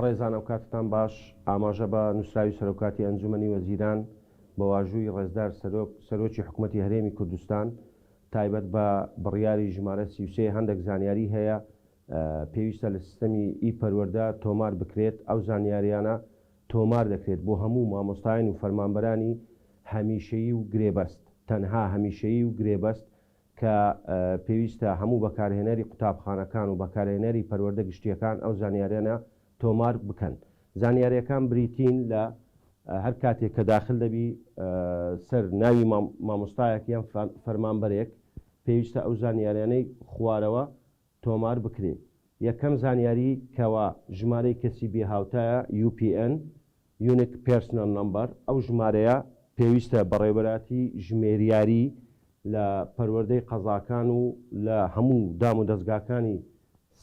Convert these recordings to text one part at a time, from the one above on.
بەڕێزان ئەوکاتتان باش، ئاماژە بە نووسراوی سەرۆکاتی ئەنجومەنی وەزیران بە واژووی ڕێزدار سەرۆک سەرۆکی حکومەتی هەرێمی کوردستان تایبەت بە بڕیاری ژمارە 33 هەندێک زانیاری هەیە پێویستە لە سیستەمی ئی پەروەردە تۆمار بکرێت، ئەو زانیاریانە تۆمار دەکرێت بۆ هەموو مامۆستایان و فەرمانبەرانی هەمیشەیی و گرێبەست، تەنها هەمیشەیی و گرێبەست کە پێویستە هەموو بەکارهێنەری قوتابخانەکان و بەکارهێنەری پەروەردە گشتییەکان ئەو زانیاریانە تۆمار بکەن. زانیارییەکان بریتین لە، هەر کاتێک کە داخل دەبی سەر ناوی مامۆستایەک یان فەرمانبەرێک پێویستە ئەو زانیاریانەی خوارەوە تۆمار بکرێ. یەکەم زانیاری کەوا ژمارەی کەسی بێ هاوتایە، UPN، Unique Personal Number، ئەو ژمارەیە پێویستە بەڕێوەبەراتی ژمێریاری لە پەروەردەی قەزاکان و لە هەموو دام و دەزگاکانی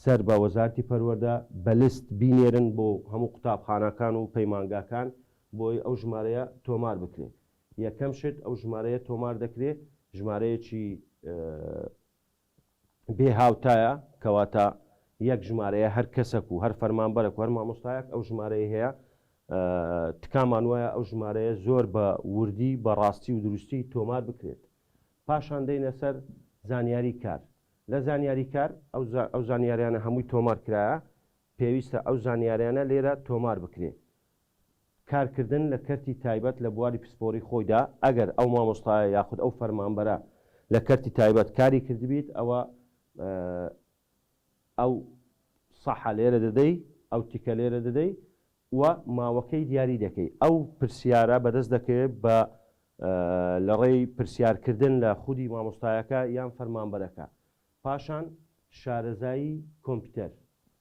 سەر بە وەزارتی پەروەردە بە لست بینێرن بۆ هەموو قوتابخانەکان و پەیمانگاکان بۆی ئەو ژمارەیە تۆمار بکرێ. یەکەم شت ئەو ژمارەیە تۆمار دەکرێ ژمارەیەکی بێ هاوتایە، کەواتە یەک ژمارەیە هەر کەسەک و هەر فەرمانبەرەک و هەر مامۆستایەک ئەو ژمارەی هەیە، تکامان وایە ئەو ژمارەیە زۆر بە وردی بە ڕاستی و دروستی تۆمار بکرێت. پاشان دێینە سەر زانیاری کار. لە زانیاری کار ئەو زانیاریانە هەمووی تۆمار کرایە، پێویستە ئەو زانیاریانە لێرە تۆمار بکرێ. کارکردن لە کەرتی تایبەت لە بواری پسپۆری خۆیدا، ئەگەر ئەو مامۆستایە یاخود ئەو فەرمانبەرە لە کەرتی تایبەت کاری کردبیت ئەوە ئەو سەحە لێرە دەدەی، ئەو تیکە لێرە دەدەی و ماوەکەی دیاری دەکەی. ئەو پرسیارە بەدەست دەکەوێت بە لەڕێی پرسیارکردن لە خودی مامۆستایەکە یان فەرمانبەرەکە. پاشان شارەزایی کۆمپیوتەر،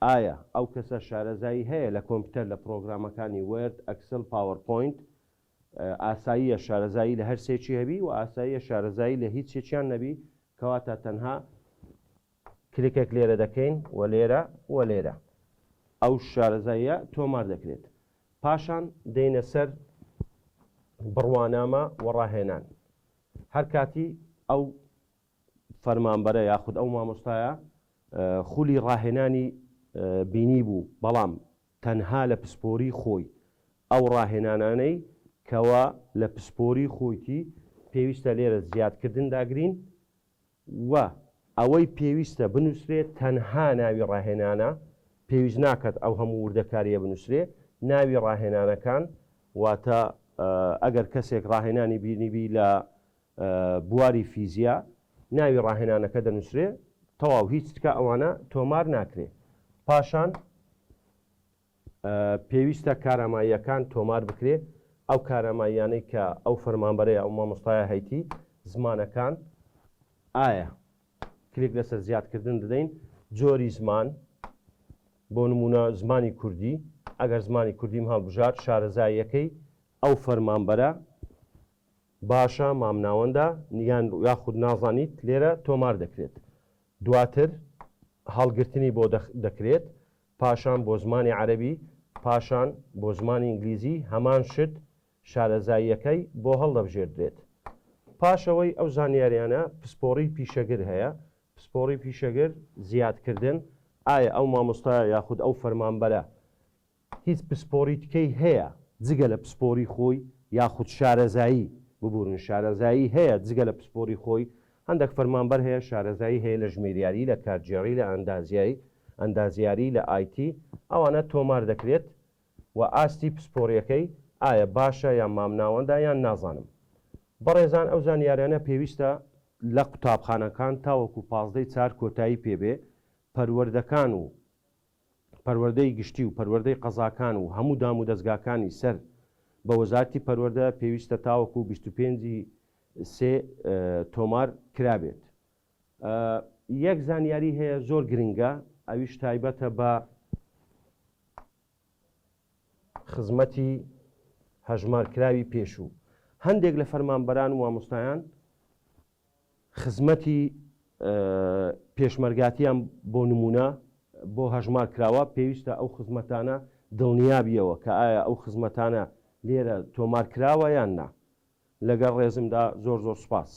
ئایا ئەو کەسە شارەزایی هەیە لە کۆمپیوتەر لە پڕۆگرامەکانی وێرد، ئەکسل، پاوەرپۆینت، ئاساییە شارەزایی لە هەر سێکی هەبی و ئاساییە شارەزایی لە هیچ یەکیان نەبی، کەواتە تەنها کلکێک لێرە دەکەین و لێرە و لێرە ئەو شارەزاییە تۆمار دەکرێت. پاشان دێینە سەر بڕوانامە و ڕاهێنان. هەر کاتی ئەو فەرمانبەرە یاخود ئەو مامۆستایە خولی ڕاهێنانی بینیبوو، بەڵام تەنها لە پسپۆری خۆی، ئەو ڕاهێنانانەی کەوا لە پسپۆری خۆیتی پێویستە لێرە زیادکردن داگرین و ئەوەی پێویستە بنووسرێ تەنها ناوی ڕاهێنانە، پێویست ناکات ئەو هەموو وردەکارییە بنووسرێ، ناوی ڕاهێنانەکان، واتە ئەگەر کەسێک ڕاهێنانی بینیبی لە بواری فیزیا ناوی ڕاهێنانەکە دەنووسرێ تەواو هیچ تکا ئەوانە تۆمار ناکرێ پاشان پێویستە کاراماییەکان تۆمار بکرێ ئەو کاراماییانەی کە ئەو فەرمانبەرەیە ئەو مامۆستایە هەیتی زمانەکان ئایا کلیک لەسەر زیادکردن دەدەین جۆری زمان بۆ نمونە زمانی کوردی ئەگەر زمانی کوردیم هەڵبژارد شارەزاییەکەی ئەو فەرمانبەرە باشە مامناوەندە یان یاخود نازانیت لێرە تۆمار دەکرێت دواتر هەڵگرتنی بۆ دەکرێت پاشان بۆ زمانی عەرەبی پاشان بۆ زمانی ئینگلیزی هەمان شت شارەزاییەکەی بۆ هەڵدەبژێردرێت پاشەوەی ئەو زانیاریانە پسپۆڕی پیشەگر هەیە پسپۆڕی پیشەگر زیادکردن ئایا ئەو مامۆستایە یاخود ئەو فەرمانبەرە هیچ پسپۆڕی تکەی هەیە جگە لە پسپۆری خۆی یاخود شارەزایی، ببورن شارەزایی هەیە جگە لە پسپۆری خۆی، هەندەک فەرمانبەر هەیە شارەزایی هەیە لە ژمێریاری لە کارگێڕی لە ئەندازیای ئەندازیاری لە ئایتی ئەوانە تۆمار دەکرێت و ئاستی پسپۆریەکەی ئایا باشە یان مامناوەندە یان نازانم. بەڕێزان ئەو زانیاریانە پێویستە لە قوتابخانەکان تاوەکو 15 ی چار کۆتایی پێبێ پەروەردەکان و پەروەردەی گشتی و پەروەردەی قەزاکان و هەموو دام و دەزگاکانی سەر بە وەزارەتی پەروەردە پێویستە تاوەکو 25 ی سێ تۆمار کرابێت. یەک زانیاری هەیە زۆر گرنگە ئەویش تایبەتە بە خزمەتی هەژمارکراوی پێشوو. هەندێک لە فەرمانبەران و مامۆستایان خزمەتی پێشمەرگاتیان بۆ نموونە بۆ هەژمار کراوە، پێویستە ئەو خزمەتانە دڵنیابیەوە کە ئایا ئەو خزمەتانە لێرە تۆمار کراوە یان نا. لەگەڵ ڕێزمدا زۆر زۆر سوپاس.